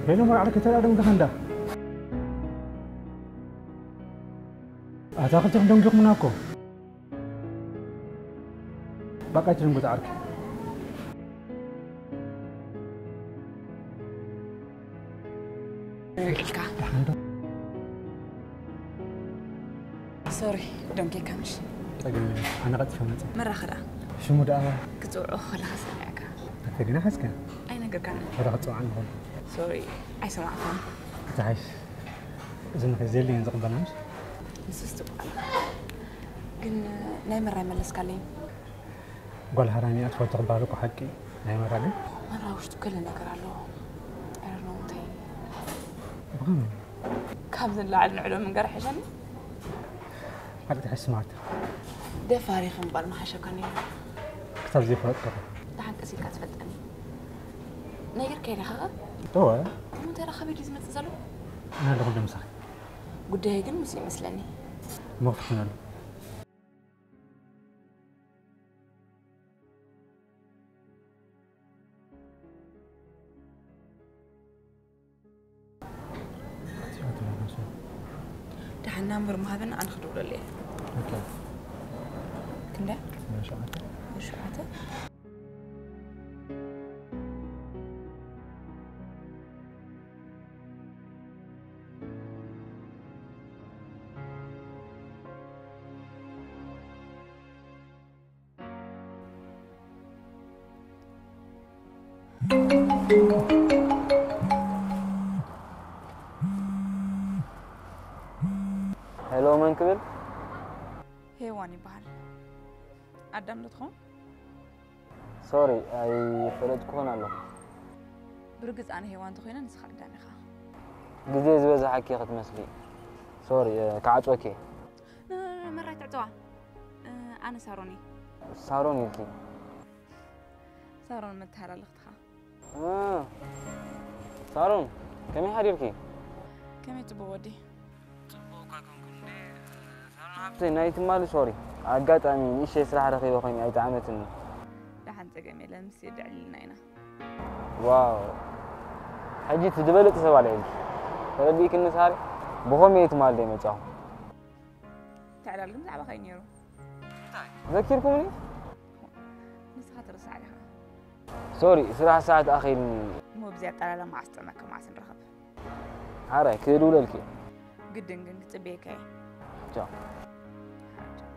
ሄሎ፣ መርዓ ከተዳደም ከኸንዳ። ኣታ ክልተኹም ደንጊኹምና እኮ። ባቃይ ትደንጉ ጻዕርኪ። ኢልካ። ሶሪ፣ ደንጌካ ምሽ። ጸገም የለን። ኣነ ቀልጢፈ መጸ። መራኽ ደኣ? ሽሙ ደኣ? ክጽውዖ ከለኻ ሰሚዕካ። ኣተ ግና ሓዝካ? ኣይነገርካን። ወደ ክጽውዓ ንኾን። ሶሪ፣ ኣይሰማዕኩን። እቲ ሓይሽ። እዚ ምኸ ዘየለየን ዝቕበላ ምሽ? ንሱስ ጽቡቕ ኣላ። ግን ናይ መራ ይመለስካለይ። ጓል ሃራሚ እያ ትፈልጦ ክበሃል እኮ ሓቂ። ናይ መራ ግን? መራ ውሽጡ ገለ ነገር ኣለዎ። I don't know እንታይ። ብኸመይ? ካብዚ ንላዕሊ ንዕሎ ምንጋር ይሕሸኒ። ሓቂ ትሕሽ ስማርት። ደፋር ኢኺ ምባል ምሓሸካ ነይሩ። ክሳብ ዘይፈለጥኩ። ደሓን ቀስ ኢልካ ትፈልጠኒ። ነጊርካዮ ዲኻ ኸ? እወ። እሞ እንታይ ደኣ ካበይ ድዩ ዝመጽእ ዘሎ? ኣነ ኣለኹ ዶ ምሳኺ? ጉዳይ ግን ምስ ይመስለኒ። እሞ ክፍትነሉ። ደሓን ናምበር ምሃብን ኣነ ክድውለሉ እየ። ኦኬ። ክንደይ? ሸውዓተ። ሸውዓተ። ሄሎ፣ መን ክብል? ሄዋን ይበሃል። ኣዳም ዶ ትኸውን? ሶሪ፣ ኣይፈለጥኩኽን ኣለኹ። ብርግጽ ኣነ ሄዋን እንተኾይነ ንስኻ ኣዳም ኢኻ። ግዜ ዝበዝሓኪ ክትመስሊ። ሶሪ፣ እ፣ ክዓጽወኪ እየ። ኖ፣ ኖ፣ ኖ፣ መራይ ትዕጽዋ። እ፣ ኣነ ሳሮን እየ። ሳሮን ኢልኪ? ሳሮን መተሃላለኽትኻ። እ፣ ሳሮን፣ ከመይ ሓዲርኪ? ከመይ ጽቡቕ ወዲ? ጽቡቕ እኳ ኣይኮንኩን እንዴ፣ ሳሮን ሃብተይ፣ ናይ ትማሊ ሶሪ። ኣጋጣሚ ንእሽተይ ስራሕ ረኺበ ኮይነ ኣይጠዓመትኒ። ደሓን ጸገም የለን፣ ምስ የድዕልልና ኢና። ዋው፣ ሕጂ እቲ ዝበለጸ ሰብ ኣልዒልኪ። ተረዲእክኒ ሳሪ? ብኸመይ እየ ትማሊ ዘይመጻኹ? እቲ ዕላል ግን ብዛዕባኻ እዩ ነይሩ። እንታይ? ዘኪርኩምኒ? ንስኻ ትርስዕ ዲኻ? ሶሪ፣ ስራሕ ሰዓት ኣኺልኒ። እሞ ብዚ ኣጠላላ መዓስ ጥዕመካ መዓስ ንራኸብ? ሓራይ፣ ክድውለልኪ እየ። ግድን ግን ክጽበየካ እየ። ቻው። ሓራይ፣ ቻው።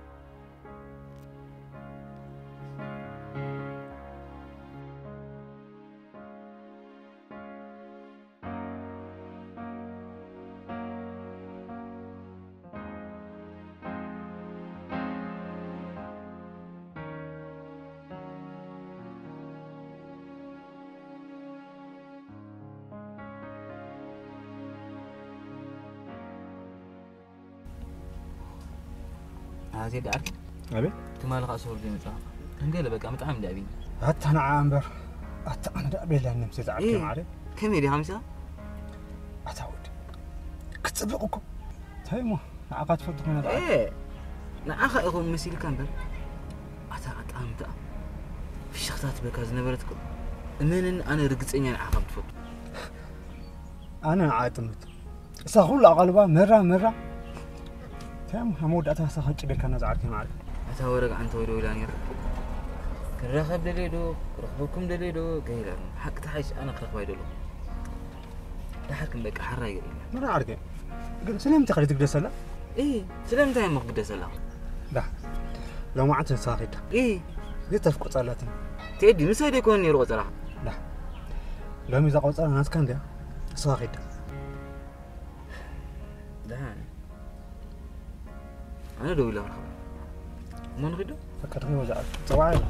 ኣዜ ደኣር ኣቤት። ትማሊ ከዓ ሰውር ዘይመፅኣ። ከም ገለ በቃ ብጣዕሚ እንዳእቢኒ። ኣታ ንዓ እምበር። ኣታ ኣነ ደኣ ቤላ ነምሴ ዝዓርከ እ፣ ማዕረ። ከመይ ዲኻ ምሳኻ? ኣታ ወዲ። ክጽብቕ እኮ። እንታይ እሞ ንዓኻ ትፈቱ ኮይና እ፣ ዝዓርከ። ንዓኻ ኢኹም መሲልካ እምበር። ኣታ ኣጣምታ። ፍሽኽታ ትበካ ዝነበረት እኮ። እመንን ኣነ ርግጸኛ ንዓኻ ትፈቱ። ኣነ ንዓ እጥምት። እሳ ኩሉ ኣቓልባ መራ፣ መራ። እንታይ እሞ ኣብ መወዳእታ ንሳ ከንጭበልካና ዝዓርከ ማዕረ። እታ ወረግ ዓንተ ወይ ደዊላ ነይራ። ክራኸብ ደልየ ዶ፣ ክረኽበኩም ደልየ ዶ፣ ገይላ። ሓቂ ተሓይሽ ኣነ ክረኽባ ይደሎ። ደሓር ግን በቃ ሓራ ይገርኛ። መራ ዓርከ። ግን ስለምንታይ ከ ትግደሰላ? እ፣ ስለምንታይ እሞ ክግደሰላ? ዳ። ሎማዓንቲ ንስኻ ኺዳ። እ። ዝተፍቆ ጸላትን። ቴዲ፣ ምሳይ ደይኮነ ነይሩ ቆጸራ። ዳ። ሎሚ እዛ ቆጸራ ናትካ እንድያ። ንስኻ ኺዳ። ደሓን። ኣነ ደው ኢለ ክረኽባ። እሞ ንኺድ ዶ? በቃ፣ ትኺድ ወዛ። ጸዋዕ ኢለ።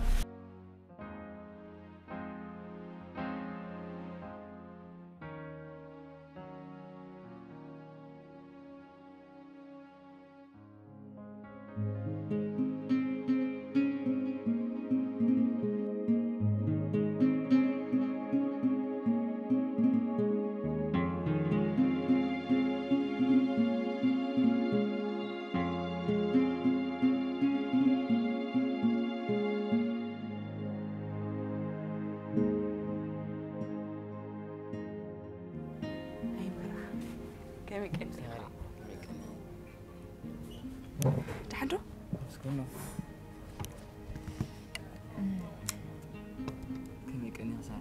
ከመይ ቀኒኻ ሳራ?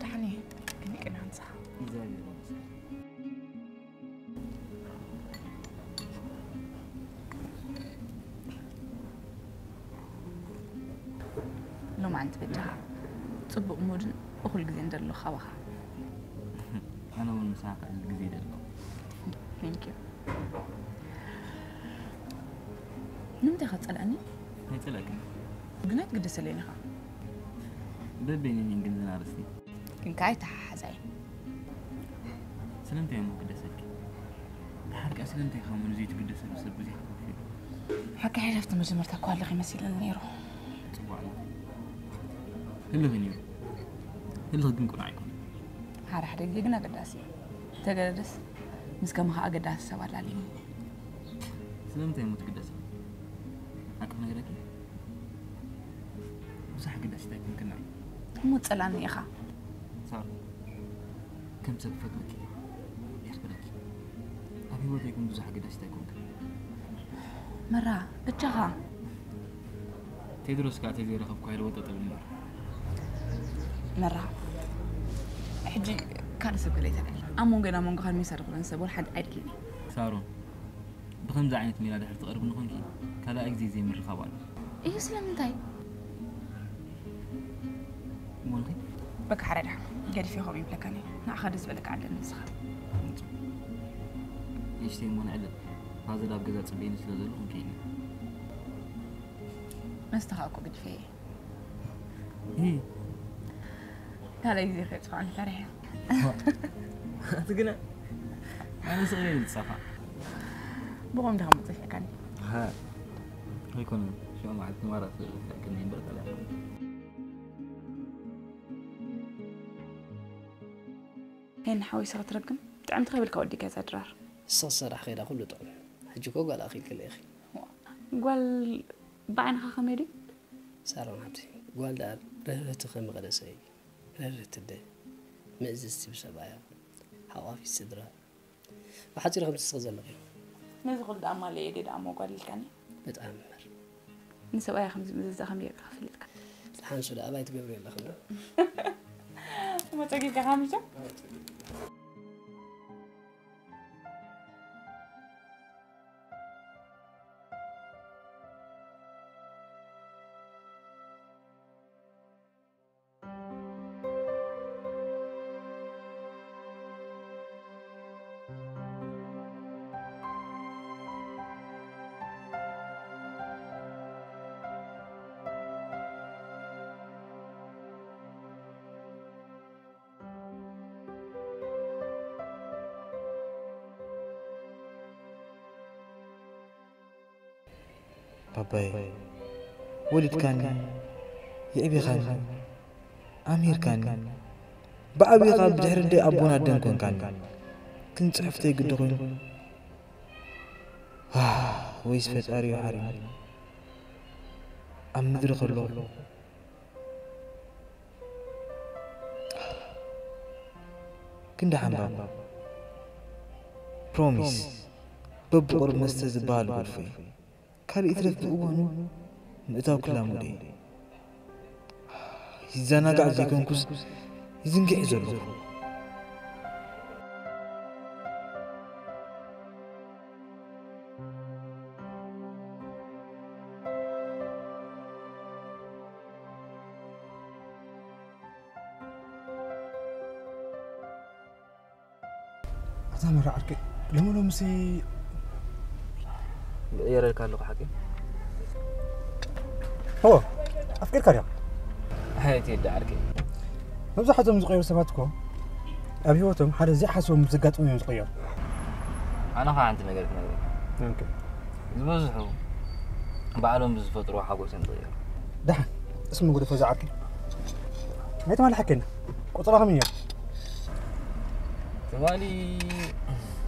ደሓን እየ። ከመይ ቀኒኻ ንስኻ? እግዚኣብሔር ይመስገን። ሎማዓንቲ በጃኻ ጽቡቕ ሙድን እኹል ግዜን ደሎ ካባኻ። ኣነ እውን ምሳኻ ክዕልል ግዜ ደሎ። Thank you። ንምንታይ ኢኻ ትጸልኣኒ? ኣይጸልኣክን። ግን ኣይትግደሰለይን ኢኻ። በበይነን ግን ዝናርስቲ። ግን ከኣ ኣይተሓሓዛይ። ስለምንታይ እሞ ክግደሰልኪ? ድሓር ከኣ ስለምንታይ ኢኻ እሞ ንዘይትግደሰሉ ሰብ ብዙሕ ትኸፍሊ? ሓቂ ሓይሊ ኣብቲ መጀመርታ እኮ ኣለኺ መሲለኒ ነይሩ። ጽቡቕ ኣሎ። ህልኺ ነይሩ። ህልኺ ግን ቅኑዕ ኣይኮነን። ሓደ ሓደ ግዜ ግን ኣገዳሲ እዩ። ተገደደስ ምስ ከማኻ ኣገዳሲ ሰብ ኣላልዩኒ። ስለምንታይ እሞ ትግደሲ? ሓቂ ክነግረኪ? ብዙሕ ኣገዳሲት ኣይኮንክን ንዓይ። እሞ ትጸልኣኒ ኢኻ። ሳራ፣ ከም ሰብ ክፈትወኪ እየ። የኽብረኪ። ኣብ ህይወተይ ግን ብዙሕ ኣገዳሲት ኣይኮንክን። መራ፣ በጃኻ። ቴድሮስ ከኣ ተዘይረኸብኩ ኣይልወጠጠሉ እምበር። መራ፣ ሕጂ ካልእ ሰብ ገለ ይተልዕል። ኣብ መንጎና መንጎኻን ሜሳ ድኹለን ሰብ ወላ ሓንቲ ኣይደልን። ሳሮን፣ ብኸምዚ ዓይነት ሜላ ድሕር ትቐርብኒ ኾንኪ፣ ካልኣይ ግዜ ዘይምርኻብ ኣሎ። እዩ ስለምንታይ? እሞ ንኺድ። በቃ ሓራዳ፣ ገዲፈ ከምኡ ይብለካኒ። ንዓኻ ደስ ዝበለካ ዓደል ንስኻ። ንእሽተይ እሞ ንዕለል። ፋዘር ኣብ ገዛ ጽበየኒ ስለ ዘሎ ክንከይድ ኢና። መስተኻ እኮ ገዲፈ እየ። እህ። ካልኣይ ግዜ ከየጥፍኣኒ ፈሪሐ። ኣቲ ግና ኣነ ስቕ ኢለ ዝጸፋ። ብኸም ድኻ መጽፊዕካኒ። ሃ። ኣይኮነን። ሽዑ መዓልቲ ማራ ስለ ዝፈቀድኒ እምበር ካልእ ኣይኮነን። ሄን ሓዊስኻ ትረግም ብጣዕሚ ተኸቢልካ ወዲካ እዛ ድራር። ንስኺ ሰራሕ ከይዳ ኩሉ ጥዑም። ሕጂ እኮ ጓል ኣኺልክለይ ኢኺ። ጓል ብዓይንኻ ከመይ ድዩ? ሳሮን ሓብቲ፣ ጓል ደኣ ርህርህቲ ከም መቐደሰ እዩ። ርህርህቲ ኣደ፣ ምእዝዝቲ ብሰብኣያ፣ ሓቋፊት ስድራ። ብሓጺሩ ከምዚ እስኺ ዘለኺ። ነዚ ኩሉ ደኣ ማለየ ድየ ደኣ እሞ ጓል ኢልካኒ? በጣም እምበር። ንሰብኣያ ከምዚ ምእዝዛ ከመይ ጌርካ ፈሊጥካ? ደሓን ሱ ደኣ ኣባይ ትገብሪ ኣለኺ እምበር። እሞ ጸጊብካ ሓሙሽተ? ባባየ፣ ወሊድካኒ፣ የዕቢኻኒ፣ ኣምሂርካኒ፣ ብዓቢኻ ብድሕሪ ኣደይ ኣቦን ኣደን ኮንካኒ። ግን ጽሑፍተይ ግዲ ኮይኑ፣ ዋህ፣ ወይስ ፈጣሪ እዩ ሓሪሙ? ኣብ ምድሪ ከለኹ ግን ደሓን ባባ፣ ፕሮሚስ፣ በብቑሩብ መስተ ዝበሃል ጎድፎ እዩ። ካልእ ይትረፍ ብእዋኑ ምእታው ክላመዶ እየ። ይዘናጋዕ ዘይኮንኩስ ይዝንግዕ ዘለኹ። ኣታ መራ ዓርከይ፣ ሎሚ ሎምሲ ይቕየረልካ ኣለኹ ሓቂ። እወ፣ ኣፍቂርካ ድያ? ኣይ ቴዲ ዓርከይ። መብዛሕትኦም ዝቕየሩ ሰባት እኮ ኣብ ህይወቶም ሓደ ዘይሓስቦም ምስ ዘጋጥሞም እዮም ዝቕየሩ። ኣነ ኸዓ ሓንቲ ነገር ክነግረካ። ኦኬ። ዝበዝሑ ባዕሎም ብዝፈጥርዎ ሓጎስ እዮም ዝቕየሩ። ደሓን፣ እስሚ ጉደፎ ዝዓርከይ። ናይ ትማሊ ሓኬና። ቆጸራ ከመይ ነይሩ? ትማሊ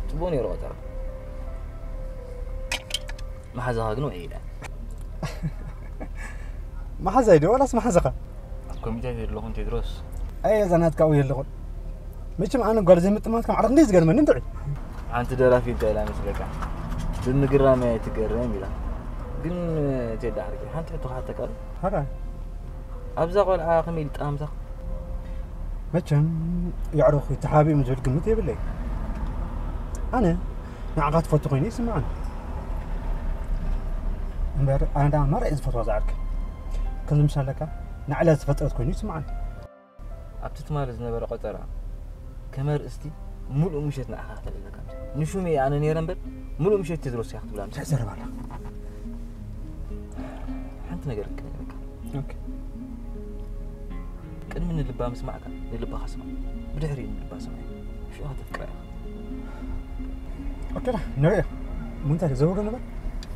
ጽቡቕ ነይሩ ቆጸራ። መሓዛኻ ግን ውዒላ። መሓዛይ ድዩ ዋላስ መሓዛኻ? ኣብ ኮሚቴ ዘለኹን ቴድሮስ። ኣየ፣ እዛ ናትካ ውዒ ኣለኹን። መቸም ኣነ ጓል ዘይምጥማት ከም ዓራት እንደ ዝገርመኒ እንድዒ። ሓንቲ ደራፊት እንታይ ኢላ መስለካ? ብምግራም እያ ትገረም ኢላ። ግን ቴዲ ሓርቂ ሓንቲ ሕቶ ክሓተካ። ሓራይ ኣብዛ ቆልዓ ከመይ ኢሉ ጠማምታ? መቸም የዕሩኽ ተሓቢኦም ዝብል ግምት የብለይ። ኣነ ንዓኻ ትፈቱ ኮይኑ ይስምዓኒ። እምበር ኣነ ዳ ማራ እየ ዝፈትዋ ዝዓርከ። ከምዚ ምሳለካ ንዕላ ዝፈጠረት ኮይኑ ይስምዓኒ። ኣብቲ ትማሊ ዝነበረ ቆጸራ ከመ ርእስቲ ሙሉእ ምሸት ንዓኻ ከተለለካ። ንሹም እየ ኣነ ነይረ እምበር ሙሉእ ምሸት ቴድሮስ እያ ክትብላ። እንታይ ዘረባ ኣላ? ሓንቲ ነገር ክነግረካ። ኦኬ። ቅድሚ ንልባ ምስማዕካ ንልባኻ ስማዕ። ብድሕሪኡ ንልባ ስማዕ። ሽዑ ከተፍቅራ ኢኻ። ኦኬ ዳ ንሪኦ። ምንታይ ዘውዶ ነበር?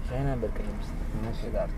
ሻይና እምበር ቅድሚ ምስ እሺ ዳር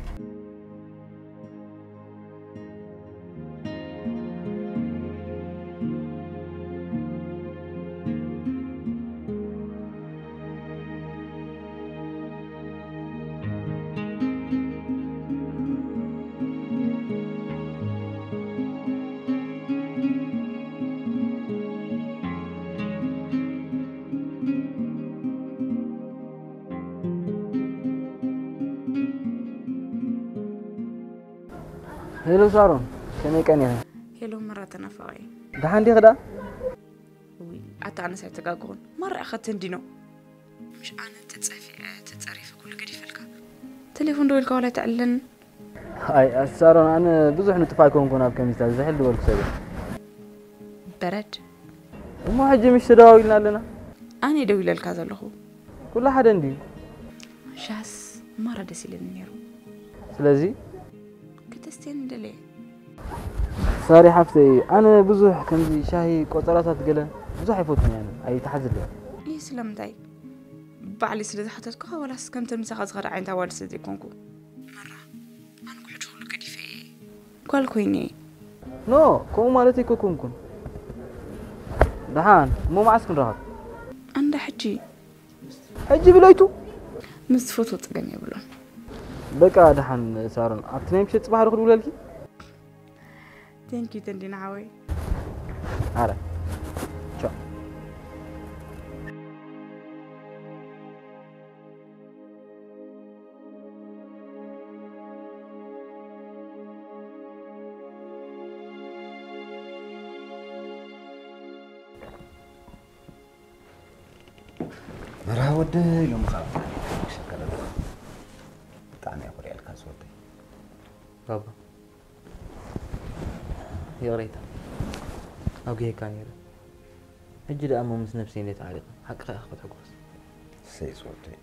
ሄሎ ሳሮን፣ ከመይ ቀኒኺ? ሄሎ መራ ተናፋቒ። ደሓን ዲኺ ደኣ? ውይ ኣታ ኣነስ ኣይተጋግኹን። ማራ ኢኻ ተንዲኖ። ምሽ ኣነ ተጸፊዐ ተጸሪፈ ኩሉ ገዲፈልካ። ቴሌፎን ደዊልካ ዋላ ኣይተዕልለንን። ኣይ ሳሮን፣ ኣነ ብዙሕ ንጡፍ ኣይኮንኩን ኣብ ከምዚታት ዝሕል ዝበልኩ ሰብ እየ። በረድ። እሞ ሕጂ ምሽ ተደዋዊልና ኣለና። ኣነ እየ ደዊለልካ ዘለኹ። ኩሉ ሓደ እንድዩ። ሻስ ማራ ደስ ኢለኒ ነይሩ። ስለዚ ክተስትየኒ ደለየ። ሳሪ ሓፍተይ፣ ኣነ ብዙሕ ከምዚ ሻሂ ቆጸራታት ገለ ብዙሕ ኣይፈቱን እየ፣ ኣነ ኣይተሓዝለይ። ይህ ስለምንታይ? ባዕሊ ስለ ዝሓተትኩኻ ዋላስ ከምተን ምሳኻ ዝኸዳ ዓይነት ኣዋልድ ስለ ዘይኮንኩ? መራ፣ ኣነ ኩሕጂ ኩሉ ገዲፈ እየ። ጓል ኮይነ እየ። ኖ፣ ከምኡ ማለት ኣይኮንኩን። ደሓን፣ እሞ መዓስ ክንራኸብ? ኣንዳ ሕጂ። ሕጂ ብለይቱ? ምስ ትፈትዎ ጸገም የብሉን። በቃ ደሓን ሳሮን፣ ኣብቲ ናይ ምሸት ጽባሕ ዶ ክድውለልኪ? Thank you ተንዲና ሓወይ። ኣረ ቻው። መርሃ ወደይ ሎሚ ኸኣ ብጣዕሚ እየ ኮርየ ኣለኻ። ብጣዕሚ እየ ኮርየ ኣለካ ዝወደይ። ባባ ይቕሬታ ኣጉሄካ ነይረ። ሕጂ ደኣ እሞ ምስ ነብሰይ እንዴ ተዓሪቐ ሓቅኻ ኢኻ ክትሕጎስ። እሰይ ዝወደይ፣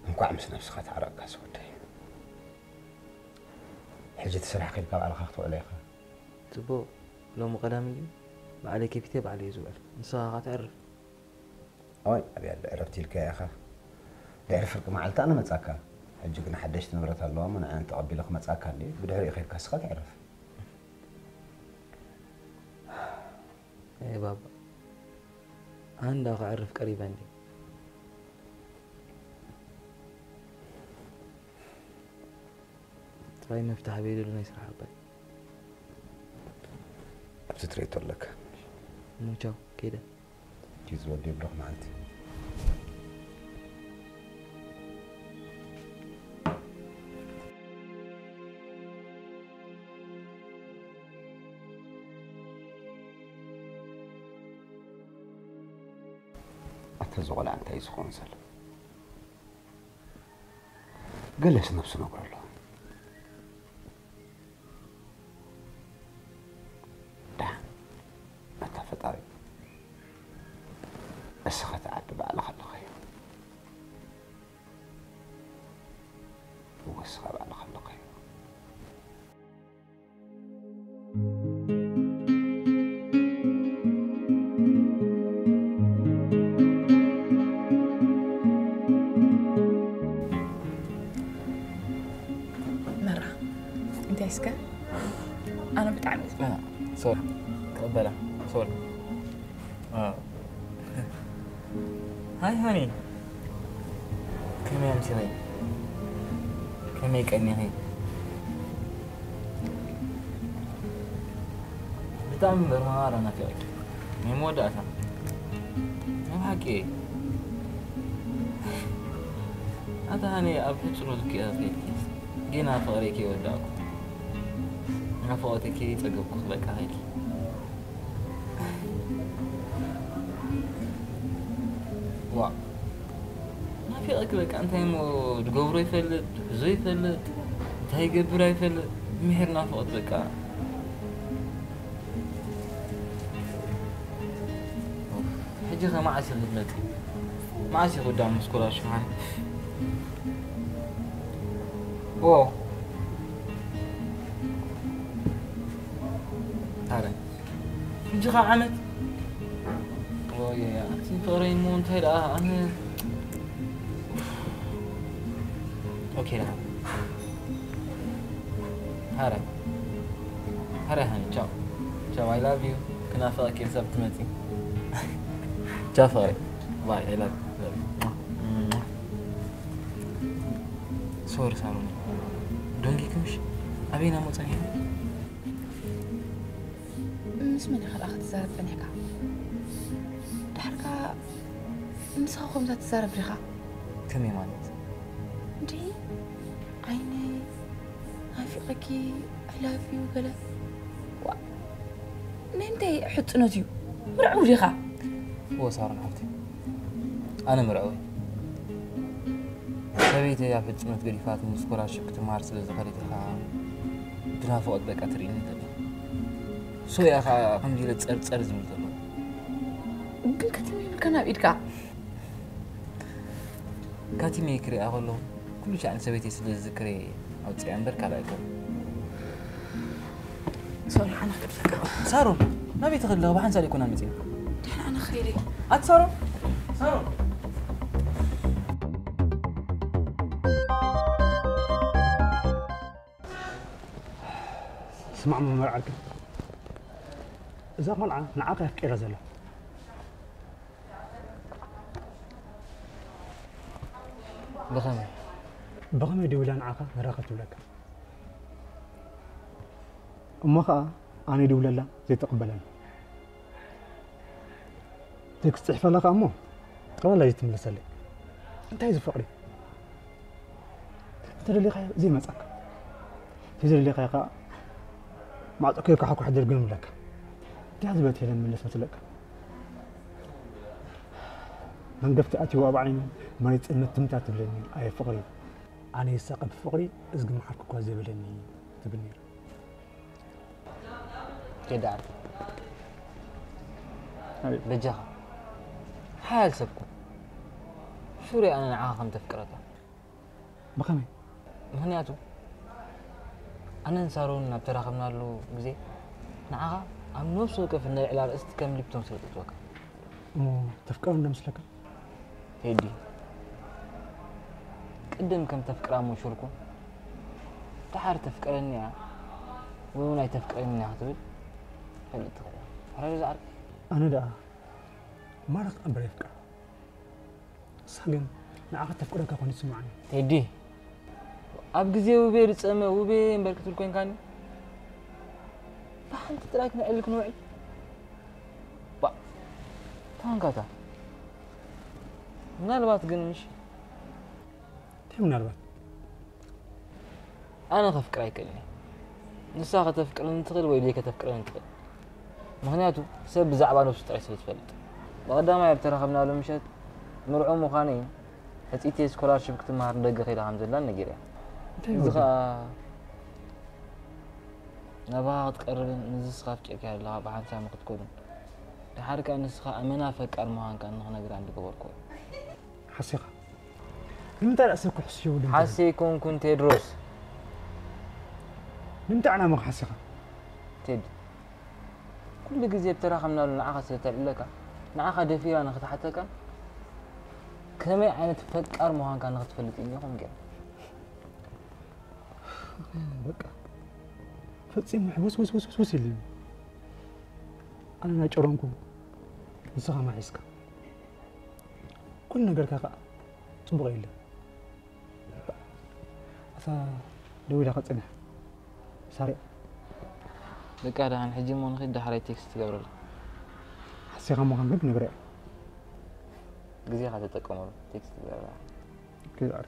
እንኳዕ ምስ ነብስኻ ተዓረቕካ ዝወደይ። ሕጂ እቲ ስራሕ ከይድካ ባዕልኻ ክትውዕሎ ኢኻ። ጽቡቕ፣ ሎሚ ቀዳም እዩ። ባዕለይ ከፊተ ባዕለይ እየ ዝውዕል። ንስኻ ኸኣ ተዕርፍ። ኣዋይ ኣብያ ኣሎ ዕረፍቲ ኢልካያ ኢኻ። ድሕሪ ፍርቂ መዓልቲ ኣነ መጻካ። ሕጂ ግን ሓደሽቲ ንብረት ኣለዋ እሞ ንዐን ተቐቢለ ክመጻካ እንድየ። ብድሕሪኡ ከይድካ ንስኻ ተዕርፍ። ኤ ባባ ኣንዳ ከዕርፍ ቀሪበ እንዲ ጥራይ መፍትሒ ኣበይ ደሎ ናይ ስራሕ ኣባይ ኣብቲ ትሬቶ ኣለካ። ሙቻው ኬደ ኪዝ ወዲ ብሎክ መዓልቲ ኣታ እዚ ቆልዓ እንታይ እዩ ዝኸውን ዘሎ? ገለስ ነብሱ ነግሮ ኣሎ። ደሓን ኣታ ፈጣሪ እስኻ ትዓቢ ባዕልኻ ኣለኻዮ። እወ እስኻ ባዕልኻ ኣለኻዮ። መራ እንታይ እስከ ኣነ ብጣዕሚ ሶሪ ክቕበላ ሶሪ ሃይ ሃኒ ከመይ ኣምሲኺ ከመይ ቀኒኺ ብጣዕሚ እምበር ማራ ናፊቐኪ ናይ መወዳእታ ናይ ብሓቂ ኣታ ሃኒ ኣብ ሕጽሮት ክያ ጌና ፍቕረይ ከይወዳእኩ ናፍቖተይ ከይጸገብኩ በቃ ኸይድ። ዋ ናፊቐኪ በቃ እንታይ እሞ ዝገብሮ ይፈልጥ ዝሕዞ ይፈልጥ እንታይ ይገብር ኣይፈልጥ። ምሄር ናፍቖት በቃ። ሕጂ ከ መዓስ ኢኺ ክትመጺ? መዓስ ኢኺ ወዳም ስኮላርሽፕ ማለት? ኦ ታዲያ ሕጂ ካብ ዓመት ኦየ ኣቲ ፍቕረይ እሞ እንታይ ደኣ ኣነ ኦኬ ደኣ ሃረ ሃረ ሃኒ ቻው ቻው I love you። ክናፍቐኪ ክሳብ ትመጺ ቻው ፍቕረይ ባይ I love you። ሶሪ ሳሮን ደንጊክምሽ ኣበይና ሞጸን ምስ መን ኢኻ ደኣ ክትዛረብ ጸኒሕካ? ድሓርካ ንስኻ ከምዛ ትዛረብ ዲኻ? ከመይ ማለት እንዲ ዓይነይ ናፊቐኪ I love you ገለ ዋ ናይ ምንታይ ሕጽኖት እዩ? ምርዕው ዲኻ? እወ ሳሮን ሓፍቲ ኣነ ምርዕው ሰበይተይ ኣብ ሕጽኖት ገዲፋትኒ ስኮላርሽፕ ክትመሃር ስለ ዝኸደት ኢኻ ብናፍቖት በቃ ትርእየኒ ዘላ። እሱ እያ ከዓ ከምዚ ኢለ ጸርጸር ዝብል ዘሎ። ግን ከቲመ ይብልካ ናብ ኢድካ። ካቲመ ክሪኣ ከለኹ ኩሉ ሻዕ ንሰበይተይ ስለ ዝዝክር እየ ኣውፅኣ እምበር ካልእ ኣይኮን። ሶሪ ኣነ ክድፈካ። ሳሮን ናበይ ትኸዲ ኣለኻ? ብሓንሳብ ኣይኮና መፂና። ደሕና ኣነ ክኸይደ። ኣቲ ሳሮን ሳሮን ስማዕ መመር ዓርኪ እዛ ቆልዓ ንዓኻ ኣፍቂራ ዘላ ብኸመይ ብኸመይ ደዊላ ንዓኻ ንራኸብ ትብለካ እሞ ኸዓ ኣነ ይድውለላ ዘይተቕበለኒ ቴክስት ፅሕፈላ ኸዓ እሞ ጠቕላላ ዘይትምልሰለይ እንታይ እዚ ፍቕሪ እንተደሊኻዮ ዘይመፃካ እንተዘይደሊኻዮ ከዓ ማዕፆ ከይኳሓኳሕ ደርግም ይብለካ እንታይ ዝበለት የለን ምልስ መስለካ መንገፍቲ ኣትይዋ ኣብ ዓይኑ መሬት ፅልምት ትምታ ትብለኒ ኣየ ፍቕሪ ኣነ ይሳቐ ብፍቕሪ እዝጊ መሓርኩ እኳ ዘይበለኒ ትብል ነይራ ቴዲ ዓርከይ በጃኻ ሓያል ሰብኩ ሹር እየ ኣነ ንዓኻ ከም ተፍቅረካ ብኸመይ ምኽንያቱ ኣነን ሳሮን ናብ ተራኸብናሉ ግዜ ንዓኻ ኣብ ነፍሲ ወከፍ ናይ ዕላ ርእስቲ ከም ሊፕቶን ስለ ዝእትወካ እሞ ተፍቅሮ እንዶ ምስለካ ቴዲ ቅድም ከም ተፍቅራ እሞ ሹርኩ ደሓር ተፍቅረኒ እያ ወይ እውን ኣይተፍቅረኒ እያ ክትብል ፈልጥ ትኽእል ሕረር ዝዓርቂ ኣነ ደኣ ማራ ክቐንበር የፍቅር ንሳ ግን ንዓኻ ተፍቅረካ ኮይኑ ይስምዓኒ ቴዲ ኣብ ግዜ ውቤ ድፀመ ውቤ እምበር ክትብል ኮይንካኒ ብሓንቲ ጥራይ ክነዕል ክንውዒ ባ ተዋንካታ ምናልባት ግን ምሽ እንታይ ምናልባት ኣነ ከፍቅር ኣይክእልን ንሳ ከተፍቅረኒ ትኽእል ወይ ዘይከተፍቅረኒ ትኽእል ምኽንያቱ ሰብ ብዛዕባ ነብሱ ጥራይ ስለ ዝፈልጥ ብቐዳማይ ኣብ ተራኸብናሉ ምሸት ምርዑ ምዃነይን ሕፅይተይ ስኮላርሽፕ ክትመሃር ንደገ ከይዳ ከም ዘላን ነጊረያ እዚ ከዓ ናባኻ ክትቀርብን ንዝስኻ ኣፍቂርካያ ዘለኻ ብሓንሳብ ንክትከዱን ደሓር ከዓ ንስኻ ኣመና ፈቃር ምዃንካ ንኽነግራ እንድገበርኩ ሓሲኻ ንምንታይ ርእሰ ኩሕስ ይውል ሓሰይ ኮንኩን ቴድሮስ ንምንታይ ዕላማ ሓሲኻ ቴድ ኩሉ ግዜ ብተራኸምናሉ ንዓኻ ስለ ተልዕለካ ንዓኻ ደፊራ ንኽትሓተካ ከመይ ዓይነት ፈቃር ምዃንካ ንኽትፈልጥ እዩ ኢኹም ገይሩ በቃ ፈጺሙ ሕውስ ውስ ውስ ውስ ኢሉ ኣነ ናጨረምኩ ንስኻ ማሒዝካ ኩሉ ነገርካ ከዓ ፅቡቕ የለ ኣታ ደዊላ ከፅንሕ ሳሪ በቃ ደሓን ሕጂ እሞ ንኺድ ዳሕራይ ቴክስት ትገብረላ ሓሲኻ ምዃን ግን ነግረ ግዜኻ ተጠቀመሉ ቴክስት ትገብረላ ክዛዕር